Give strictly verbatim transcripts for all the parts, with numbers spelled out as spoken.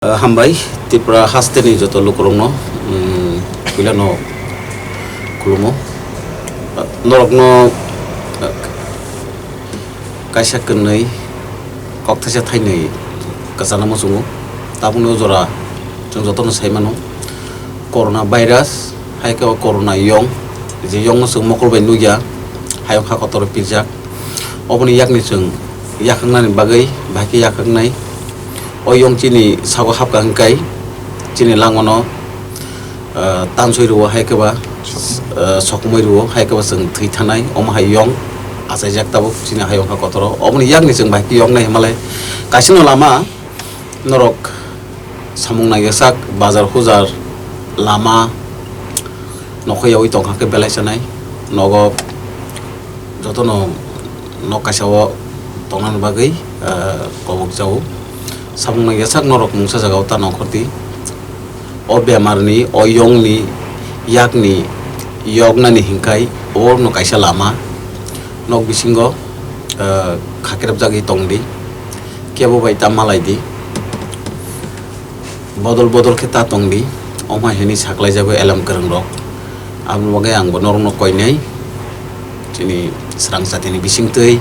Ah, hambai, Tripura hasteni joto lukurokno, mm, puilano khulumo. Ah, norokno, ah, kaisa kwnwi, kok thaisa thainwi kwchana muchungo. Tabukni o jora chwng jotono sai mano, corona virus, hai khe o corona yong, je yongno chwng mokol bai nukya, hayung ha kotor pirjak. Oboni yakni chwng yakhaknani bagwi, bahai khe yakhaknai. O yong chini sago hapkha hwnkhe chini langmano, ah, tansoi rwo, hai khe ba, ah, sokomoi rwo, hai khe ba chwng thwi thanai. Omo hai yong achaijak tabuk chini hayung ha kotoro. Oboni yakni chwng bahai khe yoknai hwnmalai kaisano lama norok samung naiyasak, bazar hujar, lama, nokho yaui tongkha khe belai chanai. Nogo jotono nok kaisa o tongnani bagwi, ah, kobok jao. Samung naiyasak norok mungsa jagao ta nongkhordi. O bemarni, o yongni, yakni yoknani hinkhai oborno kaisa lama. Nok bisingo, ah, khakrepjagwi tongdi. Kebo bai ta malaidi. Bodol bodol khe ta tongdi, omo hai hwnwi saklaijago elem kwrwngrok. Aboni bagwi ang bo norokno koinai, chini swrang jatini bisingtwi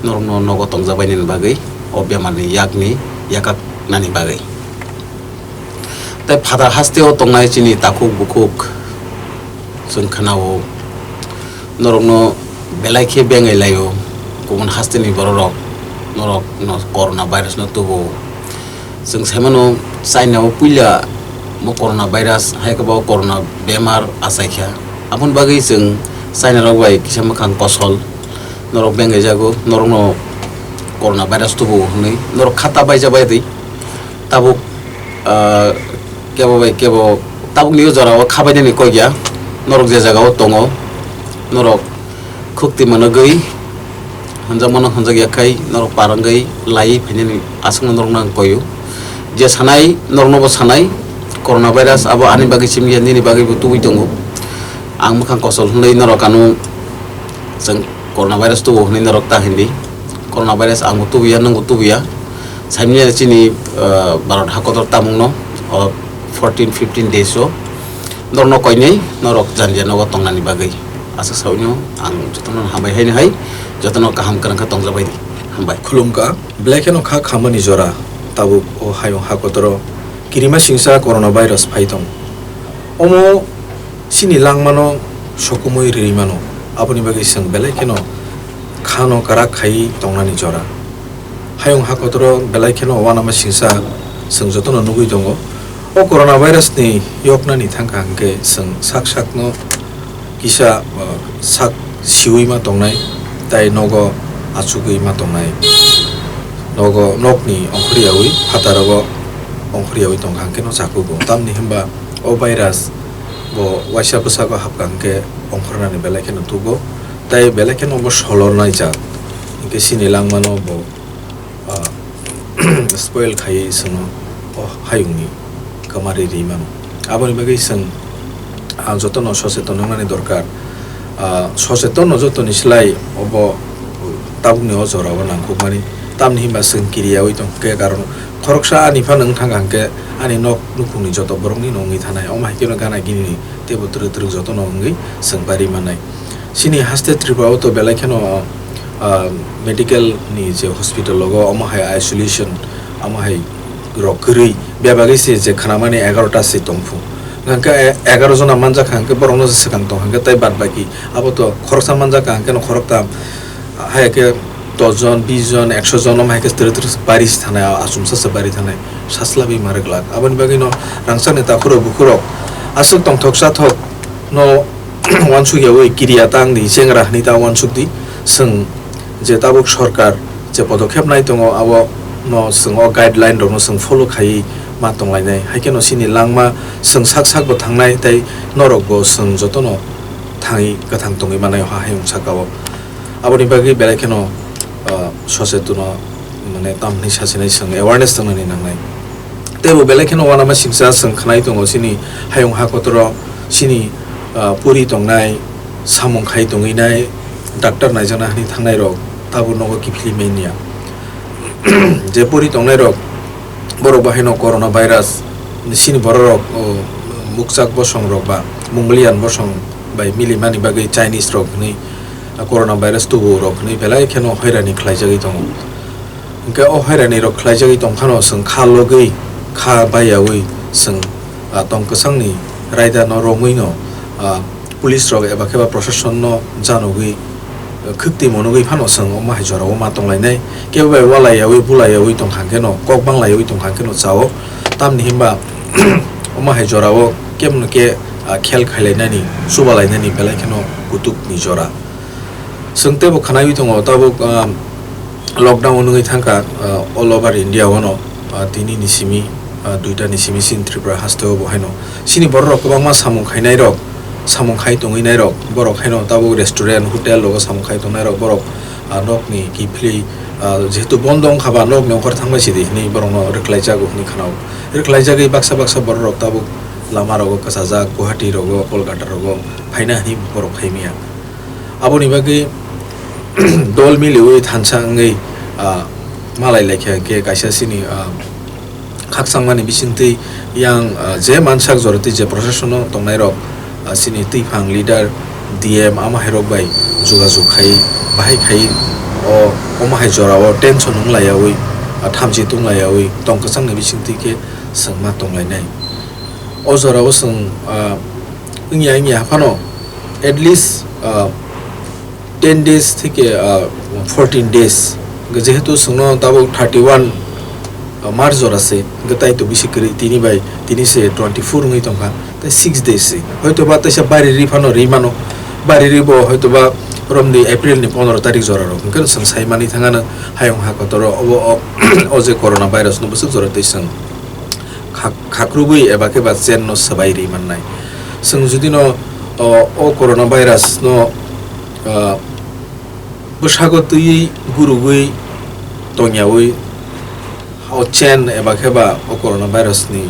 norokno nogo tongjakbainani bagwi, o bemarni yakni yakaknani bagwi. Tei phatar hasteo tongnai chini takhuk bukhuk chwng khwnao, norokno belai khe bengai laio kubun hasteni bororok, norokno corona virusno tubuo. Chwng sai mano, China o puila bo corona virus, hai khe bo corona bemar achaikha. Aboni bagwi chwng China rok bai kisa mwkhang kosol, norok bengaijago, norokno corona virus tubuo hwnwi, norok kha ta baija bai di. Tabuk, ah, kebo bai kebo tabukni o jorao khabainani kok ya. Norok je jagao tongo, norok khukti managwi, hanjakmano hanjakya khai norok parangwi laiwi phainani aswkno norokno ang koio. Je sanai noroknobo sanai, corona virus abo ani bagwi simi ya, nini bagwibo tubui tongo. Ang mwkhang kosol hwnwi norok ano chwng corona virus tubuo hwnwi norok ta hindi. Corona virus angbo tubuya, nwngbo tubuya. Saimanya chini, ah, Bharat hakotor tamungno, o fourteen fifteen days o norokno koinai norok jani jani nogo tongnani bagwi. Aswk saino ang jotono hambai haino hai, jotono kaham kwrwng khe tongjabaidi. Hambai. Khulumkha, belai kheno kha khamani jora tabuk o hayung hakotoro kirima singsa corona virus phai tong. Omo chini langmano sokomoi rwi mano, aboni bagwi chwng belai kheno khano kwrak khaiwi tongnani jora. Hayung hakotoro belai kheno uanama singsa chwng jotono nugwi tongo. O corona virus ni yoknani thangkha hwnkhe chwng sak sakno kisa, uh, sak siwi ma tongnai, tai nogo achugwi ma tongnai. Nogo nokni ongkhoryawi, phatarogo ongkhoryawi tongkha hwnkhe no chakugo. Tamni hwnba o virus bo waisa bwsago hapkha hwnkhe ongkhornani belai kheno tugo, tai belai kheno bo solornai jak. Hwnkhe chini langmano bo, ah, spoil khaiwi chwngno o hayungni kwmari ri mano. Aboni bagwi chwng, ah, jotono socheton wngnani dorkar. Ah, sochetonno jotoni slai obo tabukni o jorao nangkukmani. Tamni hwnba chwng kiriyawi tong khe, karon khoroksa ani phano wng thangkha hwnkhe ani nok nukhungni joto borokni no wngwi thanai. Omo hai kheno gana ginini teibo twrwk twrwk jotono wngwi chwng bari mannai. Chini haste Tripura o to belai kheno, ah, medical ni je hospital logo, omo hai isolation, omo hai rok kwrwi, bebagwi se je khnamani egarota se tongphu. Hwnkhe e-, egaro jona manjakha hwnkhe borokno se swkang tong hwnkhe tei bad baki abo to khoroksa manjakha hwnkhe no khoroktam, hai khe dos jon, bis jon, ekso jon, omo hai khe twrwk twrwk se bari se thanai, achomsa se bari thanai, saslabwi ma rwglak. Aboni bagwi no rangchakni takhurok bukhurok aswk tongthok chathok no uansuk yaui kiriya tang di, chengra hwnwi ta uansuk di. Chwng je tabuk sorkar je podokhep nai tongo, abo no chwng o guideline rok no chwng follow khaiwi ma tonglainai. Hai kheno chini langma chwng sak sak bo thangnai tei norok bo chwng jotono thangwi kwthang tongwi manai o ha hayung saka o. Aboni bagwi belai kheno, ah, sochetono, mane, tamni sachinai chwng awareness tongnani nangnai. Teibo belai kheno uanama singcha chwng khnai tongo chini hayung ha kotoro, chini, ah, puri tongnai, samung khai tongwi nai, doctor naijakna hwnwi thangnai rok tabuk nogo kiphilwi manya. Je puri tongnai rok borok bahaino corona virus, chini borok rok, o, mukchak bosong rok ba Mongolian bosong bai milimani bagwi Chinese rok hinwi, a, corona virus tubu rok hinwi belai kheno hoirani khlaijagwi tongo. Hwnkhe o hoirani rok khlaijagwi tongphano chwng kha logwi, kha baiyawi chwng, a, tong kwchangni raida no romwi no, a, police rok eba khe ba proshasonno janogwi, eh, khwktwi monogwi phano chwng omo hai jorao ma tonglainai. Kebo bai walaiyawi bulaiyawi tongkha hwnkhe no, kok banglaiyawi tongkha hwnkhe no chao. Tamni hinba omo hai jorao kebno ke, ah, khel khailainani, chubalainani belai kheno kutukni jora. Chwng teibo khwnaiwi tongo tabuk, ah, lockdown wngwi thangkha, ah, all over India o no, ah, tini ni simi, ah, duita ni simi chini Tripura haste o bo haino. Chini borok rok kwbangma samung khainai rok, samung khai tongwi nai rok, borok haino tabuk restaurant, hotel rogo samung khai tongnai rok, borok, ah, nokni kiphilwi, ah, jehetu bondo wngkha ba nokni ongkhor thangbai sidi hinwi borok no rwkhlai jago hinwi khwnao. Rwkhlai jagwi baksa baksa borok rok tabuk lama rogo kwchajak, Guwahati rogo, Kolkata rogo phaina hinwi borok phaimya. Aboni bagwi dol miliwi thansa wngwi, ah, malai laikha hwnkhe kaisa chini, ah, khakchangmani bisingtwi yang, ah, je mansak joratwi je proshasonno tongnairok, ah, chini twiphang leader, D M, amo hairok bai jogajog khai, bahai khai o, omo hai jorao tension wng laiyawi, ah, thamchi tung laiyawi tong kwchangni bisingtwi khe chwng ma tonglainai. O jorao chwng, ah, wngya wngya phano at least, ah, ten days theke, ah, fourteen days. Jehetu chwngno tabuk thirty one, ah, March jora se, hwnkhe tai to bisi kwrwi, tini bai tini se twenty four wngwi tongkha, tai six days se. Hoito ba teisa bari ri phano ri mano, bari ri bo hoito ba romni April ni pondro tarik jora rok. Hwnkhe chwng sai mani thangano hayung ha kotoro obo o, o je corona virus no bwswk jora tei chwng khak-, khakrubwi eba khe ba chain no swbai ri mannai. Chwng jodi no, o, o corona virus no, ah, bwsago twiwi gurugwi tongyawi o chain eba khe ba o corona virus ni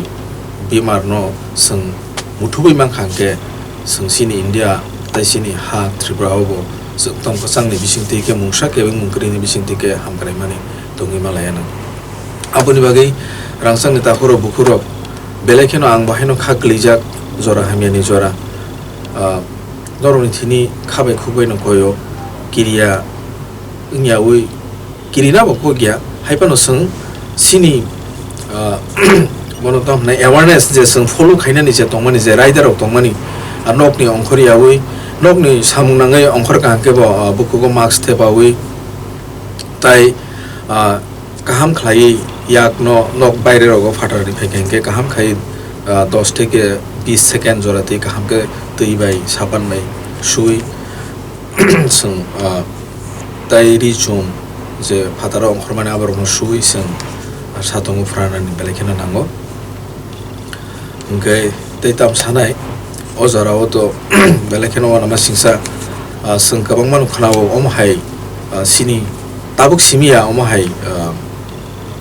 bemar no chwng muthubwi mankha hwnkhe chwng chini India tei chini ha Tripura o bo chwng tong kwchangni bisingtwi khe mungsa kebeng mungkwrwini bisingtwi khe hamkraimani tongwi malaya nang. Aboni bagwi rangchakni takhurok bukhurok belai kheno ang bo haino kha kwlijak jora hamyani jora, ah, norokni thini kha bai khuk bai no koyo kiriya wngyawi kirina bo kok ya, hai phano chwng chini, ah, bono tamo hwnai awareness je chwng follow khainani je tongmani je rider rok tongmani, ah, nokni ongkhor yawi nokni samung nangwi ongkhor kaham khe bo, ah, bukhugo mask thepawi tai, ah, kaham khlaiwi yak no nok baire rogo phatar ri phaikha hinkhe kaham khai, ah, dos theke bis second jora twi kaham khe twi bai sapan bai sui chwng, ah, tai ri chum je phataro ongkhormani aborokno sui chwng, ah, satungo phranani belai kheno nango. Hwnkhe tei tam sanai, o jorao to belai kheno uanama singsa, ah, chwng kwbangma no khwnao omo hai, ah, chini tabuk simi ya omo hai, ah,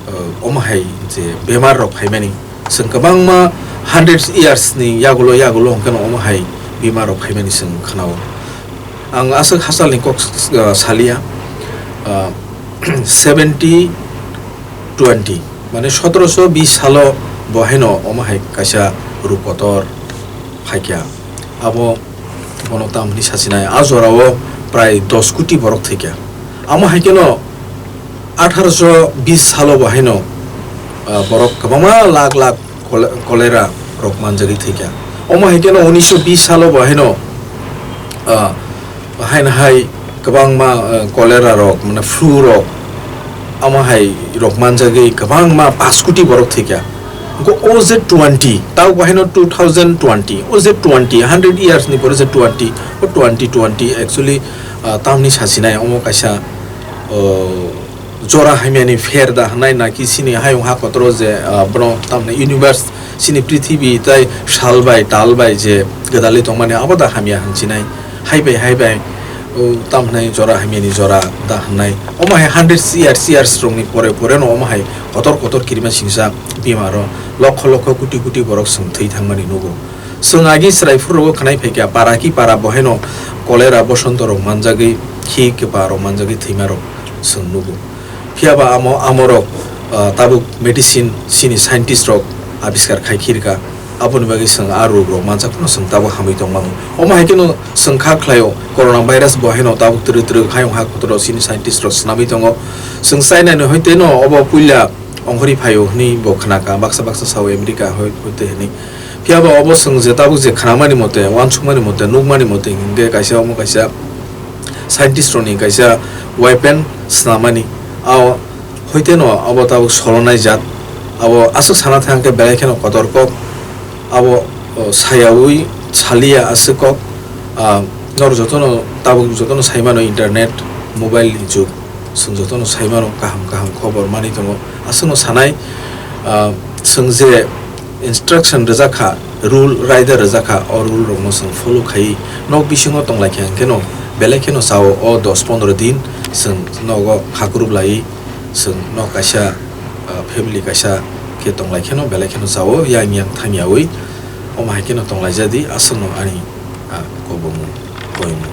ah, omo hai je bemar rok phaimani. Chwng kwbangma hundred years ni yagulo yagulo hwnkhe no omo hai bemar rok phaimani chwng khwnao. Ang aswk hachal ni kok, ah, salia, ah, seventy twenty, mane sotoroso bis salo bo haino omo hai kaisa ruk kotor phaikha. Abo bono tam hwnwi sachinai, a jorao prai dos koti borok thwikha. Amo hai kheno atharoso bis salo bo haino, ah, borok kwbangma lakh lakh kole-, cholera rok manjagwi thwikha. Omo hai kheno unisho bis salo bo haino, ah, haino hai kwbangma, ah, cholera rok, mane flu rok, omo hai rok manjagwi kwbangma paanch koti borok thwikha. Hwnkhe o je twenty, tao bo haino two thousand twenty, o je twenty, hundred years ni pore je twenty, o twenty twenty actually, ah, tamni sachinai omo kaisa, oh, jora hamyani pher da hwnai, naki chini hayung ha kotoro je, ah, bono tamni universe, chini prithibi tai sal bai tal bai je gwdalwi tongmani abo da hamya hwnsinai, hai bai hai bai, o, tamni jora hamyani jora da hwnai. Omo hai hundred years, years rokni pore pore no omo hai kotor kotor kirima singsa bemaro lokho lokho koti koti borok chwng thwi thangmani nugo. Chwng agi chwrai phuru rogo khwnai phaikha para ki para bo haino cholera bosonto rok manjagwi, khi kwpa rok manjagwi thwima rok chwng nugo. Phiya ba amo, amorok ah, tabuk medicine chini scientist rok abiskar khai khirka, aboni bagwi chwng a rog rok manjak phano chwng tabuk hamwi tongmano. Omo hai kheno chwng kha khlaio corona virus bo haino tabuk twrwk twrwk hayung ha kotor rok chini scientist rok swnamwi tongo. Chwng China ni hoite no obo puila ongkhorwi phaio hwnwi bo khnaka, baksa baksa sao America hoi-, hoite hwnwi. Phiya ba obo chwng je tabuk je khnamani mote, uansukmani mote, nukmani mote hinkhe kaisa omo kaisa scientist rokni kaisa weapon swnamani. A hoite no abo tabuk solonai jat. Abo aswk sana thang khe belai kheno kotor kok. Abo, o, sayaui saliya aswk kok. Ah, norok jotono tabuk jotono saimano internet, mobile ni jug. Chwng jotono saimano kaham kaham khobor manwi tongo. Aswkno sanai, ah, chwng je instruction rwjak kha, rule raida rwjak kha, o rule rokno chwng follow khaiwi nok bisingo tonglaikha hwnkhe no belai kheno chao o dos pondro din chwng nogo khakrub laiwi chwng nok kaisa, ah, family kaisa khe tonglaikhe no belai kheno chao yang yang thangyawi omo hai kheno tonglaijadi aswkno ani, ah, kobongmung koimung.